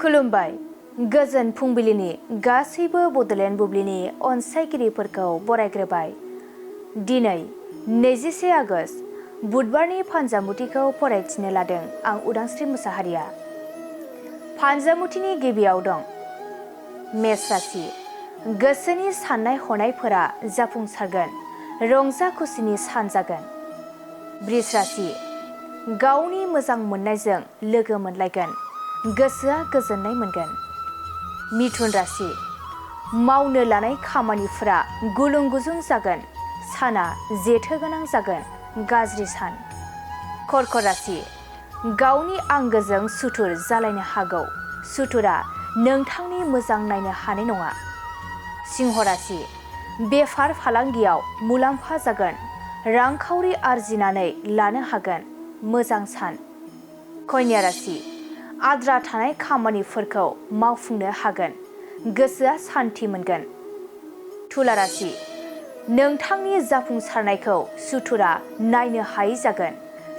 खुलुमबाय गोजोन फुंबिलिनि गासैबो बडलेण्ड बुब्लिनि अनसायगिरिफोरखौ बरायग्रोबाय। दिनै 21 आगस्ट बुधबारनि फानजामुथिखौ फरायथिनो लादों आं उदांस्रि मुसाहारिया। फानजामुथिनि गिबियाव दं मेष राशि। गोसोनि साननाय हनायफोरा जाफुंसारगोन, रंजा खुसिनि सान जागोन। बृष राशि। गावनि मोजां मोननायजों लोगो मोनलायगोन, गोसोआ गोजोननाय मोनगोन। मिथुन राशि। मावनो लानाय खामानिफोरा गुलुं गुजुं जागोन, साना जेथो गोनां जागोन, गाज्रि सान। कर्क राशि। गावनि आंगोजों सुथुर जालायनो हागौ, सुथुरा नोंथांनि मोजां नायनो हानाय नङा। सिंह राशि। बेफार फालांगियाव मुलाम्फा जागोन, रांखावरि आरजिनानै लानो हागोन, मोजां सान। कन्या राशि। आद्रा थानाय खामानिफोरखौ मावफुंनो हागोन, गोसोआ सान्थि मोनगोन। तुला राशि। नोंथांनि जाफुंसारनायखौ सुथुरा नायनो हायै जागोन,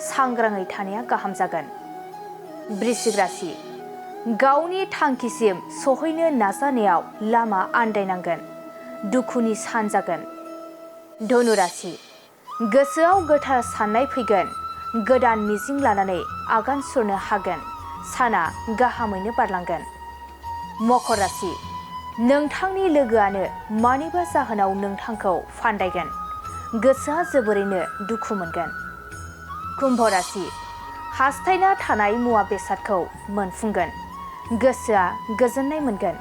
सांग्राङै थानाया गाहाम जागोन। वृश्चिक राशि। गावनि थांखिसिम सहैनो नाजानायाव लामा आन्दायनांगोन, दुखुनि सान जागोन। धनु राशि। गोसोआव गोथार साननाय फैगोन, गोदान मिजिं लानानै आगान सुरनो हागोन, साना गाहामैनो बारलांगोन। मकर राशि। नोंथांनि लोगोआनो मानिबा जाहोनाव नोंथांखौ फान्दायगोन, गोसोआ जोबोरैनो दुखु मोनगोन। कुम्भ राशि। हास्थायना थानाय मुवा बेसादखौ मोनफुंगोन, गोसोआ गोजोननाय मोनगोन।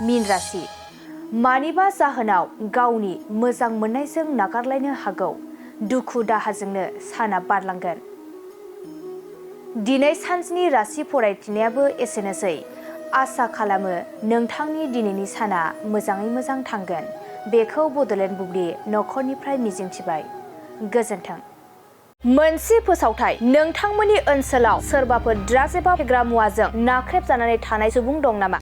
मीन राशि। मानिबा जाहोनाव गावनि मोजां मोननायजों नागारलायनो हागौ, दुखु दाहाजोंनो साना बारलांगोन। दिनै सानजिनि राशि फरायथिनायाबो एसेनोसै। आसा खालामो नोंथांनि दिनैनि साना मोजाङै मोजां थांगोन, बेखौ बडलेण्ड बुब्लि नखरनिफ्राय मिजिंथिबाय। गोजोन्थों। मोनसे फोसावथाय। नोंथांमोननि ओनसोलाव सोरबाफोर ड्राग्स एबा फेग्रा मुवाजों नाख्रेबजानानै थानाय सुबुं दं नामा?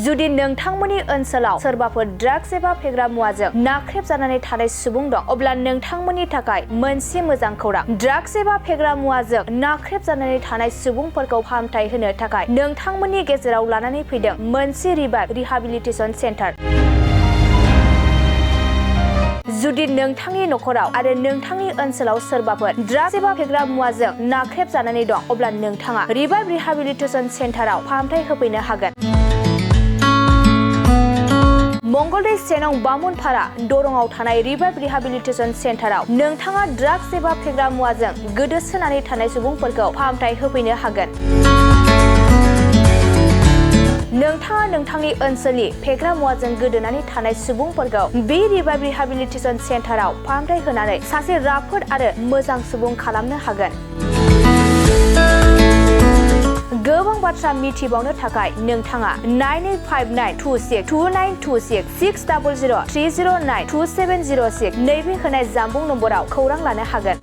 जुदि नोंथांमोननि ओनसोलाव सोरबाफोर ड्राग्स एबा फेग्रा मुवाजों नाख्रेबजानानै थानाय सुबुं दं, अब्ला नोंथांमोननि थाखाय मोनसे मोजां खौरां। ड्राग्स एबा फेग्रा मुवाजों नाख्रेबजानानै थानाय सुबुंफोरखौ फाहामथाय होनो थाखाय नोंथांमोननि गेजेराव लानानै फैदों मोनसे रिभाइभ रिहाबिलिटेसन सेन्टार। जुदि नोंथांनि नखराव आरो नोंथांनि ओनसोलाव सोरबाफोर ड्राग्स एबा फेग्रा मुवाजों नाख्रेबजानानै दं, अब्ला नोंथाङा रिभाइभ रिहाबिलिटेसन सेन्टाराव फाहामथाय होफैनो हागोन। मंगलदै सेनं बामुनपारा दरंआव थानाय रिभाइभ रिहाबिलिटेसन सेन्टाराव नोंथाङा ड्राग्स एबा फेग्रा मुवाजों गोदोसोनानै थानाय सुबुंफोरखौ फाहामथाय होफैनो हागोन। नोंथाङा नोंथांनि ओनसोलनि फेग्रा मुवाजों गोदोनानै थानाय सुबुंफोरखौ बे रिभाइभ रिहाबिलिटेसन सेन्टाराव फाहामथाय होनानै सासे राफोद आरो मोजां सुबुं खालामनो हागोन। गोबां बाथ्रा मिथिबावनो थाखाय नोंथाङा 9859262926 60030927006 नैबे होनाय जानबुं नम्बराव खौरां लानो हागोन।